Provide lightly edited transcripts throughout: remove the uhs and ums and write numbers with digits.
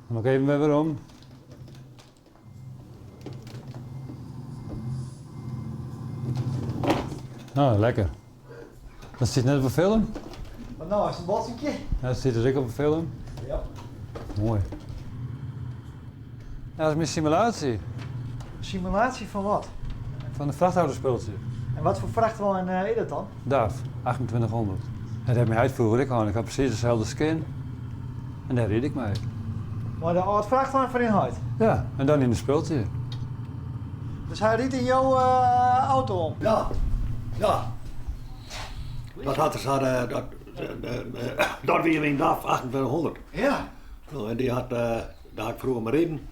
Dan moat ik even wer werom. No, lekker. Dat stiet net op 'e film. Wat no, is it in botsinkje? Ja, dat stiet dus ek op 'e film. Ja. Moai. Ja, dat is myn simulaasje. Simulaasje fan wat? Fan in frachtautospultsje. En wat foar frachtwein is dat dan? DAF, 2800. Dat hat myn heit froeger ek hân. Ik ha presys deselde skin. En dêr ryd ik mei. Mei de âld frachtwein fan dyn heit? Ja, en dan yn in spultsje. Dus hy rydt yn jo auto om? Ja, ja. Dat hat er sa, dat, dat wie myn DAF 2800. Ja. No, en dy hat, dêr ha ik froeger mei riden.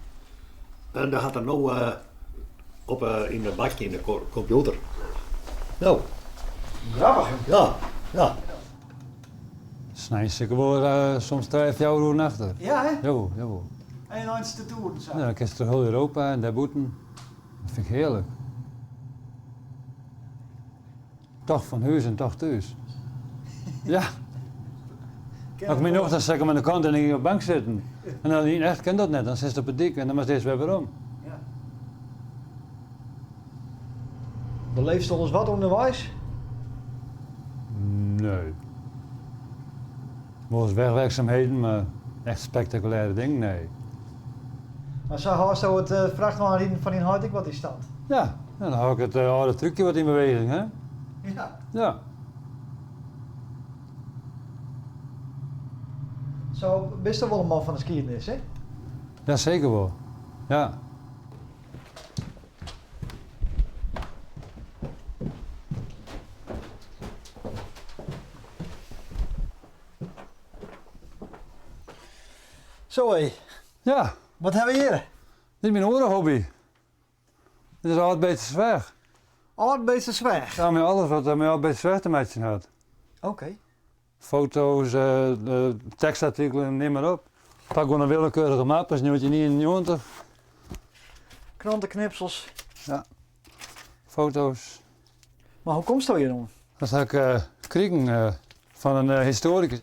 En dêr hat er no op yn de bakje yn de kompjûter. No. Grappich. Ja, ja. Sneins sit ik wol soms trije, fjouwer oeren achter. Ja, hè? Jawol, jawol. En in eintsje te toeren sa? Ja, dan kinst troch hiel Europa en dêrbûten. Dat fyn ik hearlik. Toch fan hûs en toch thús. Ja. As ik my nocht ha, set ik him oan de kant en dan gean ik op de bank sitten. En dan yn echt kin dat net, dan sitst op 'e dyk en dan moatst earst wer werom. Ja. Beleefst alris wat ûnderweis? Nee. Wolris wegwerkzaamheden, mar echt spektakulêre dingen, nee. Mar sa hâldsto it frachtweinriden fan dyn heit ek wat yn stand? Ja, dan hâld ik it âlde trúkje wat yn beweging, hè? Ja. Ja. Sa bisto wol in man fan de skiednis, hè? Ja, seker wol. Ja. Zo hé. Ja. Wat ha we hjir? Dit is myn oare hobby. Dit is Ald Beetstersweach. Ald Beetstersweach? Ja, mei alles wat mei Ald Beetstersweach te meitsjen hat. Oké. Foto's, tekstartikelen, neam mar op. Pak gewoan in willekeurige map, dat is 1991. Kranteknipsels. Ja. Foto's. Mar hoe komsto hjir oan? Dat ha ik krigen fan in histoarikus.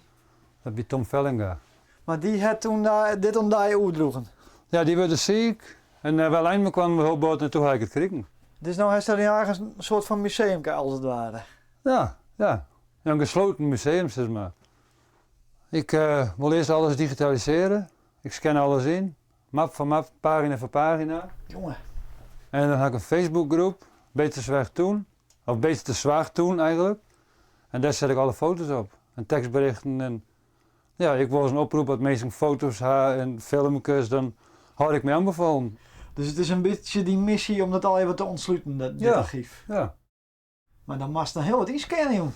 Dat wie Tom Vellinga. Mar dy hat toen dit oan dy oerdroegen? Ja, dy wurde siik en wy leinen mekoar hiel bot en toen ha ik it krigen. Dus no hast dyn eigen soart fan museumke as it ware? Ja, ja. In gesloten museum sis mar. Ik wol earst alles digitalisearje. Ik scan alles yn, map foar map, pagina foar pagina. Jonge. En dan ha ik in Facebookgroep, Beetstersweach Toen, of Beetsterzwaag Toen eigenlijk. En dêr set ik alle foto's op en tekstberichten en ja, ik wol ris in oprop at minsken foto's ha en filmkes, dan hâld ik my oanbefollen. Dus it is in bytsje dyn missy om dat allegear wat te ûntsluten, dit Ja, argyf? ja. Mar dan moatst noch hiel wat ynscannen, jong.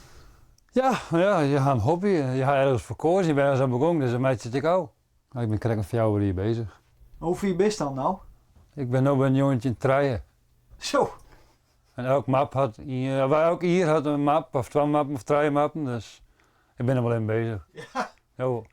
Ja, mar ja, je ha in hobby, je ha ergens foar koazen, je binne ergens oan begûn, dus dan meitsje it ek ôf. Ik bin krekt in fjouwer jier bezich. Hoe fier bist dan no? Ik bin no by 1903. Zo! En elk map hat ien, of elk jier hat in map, of twa mappen, of trije mappen, dus ik bin der wol even bezich. Ja. Jawol.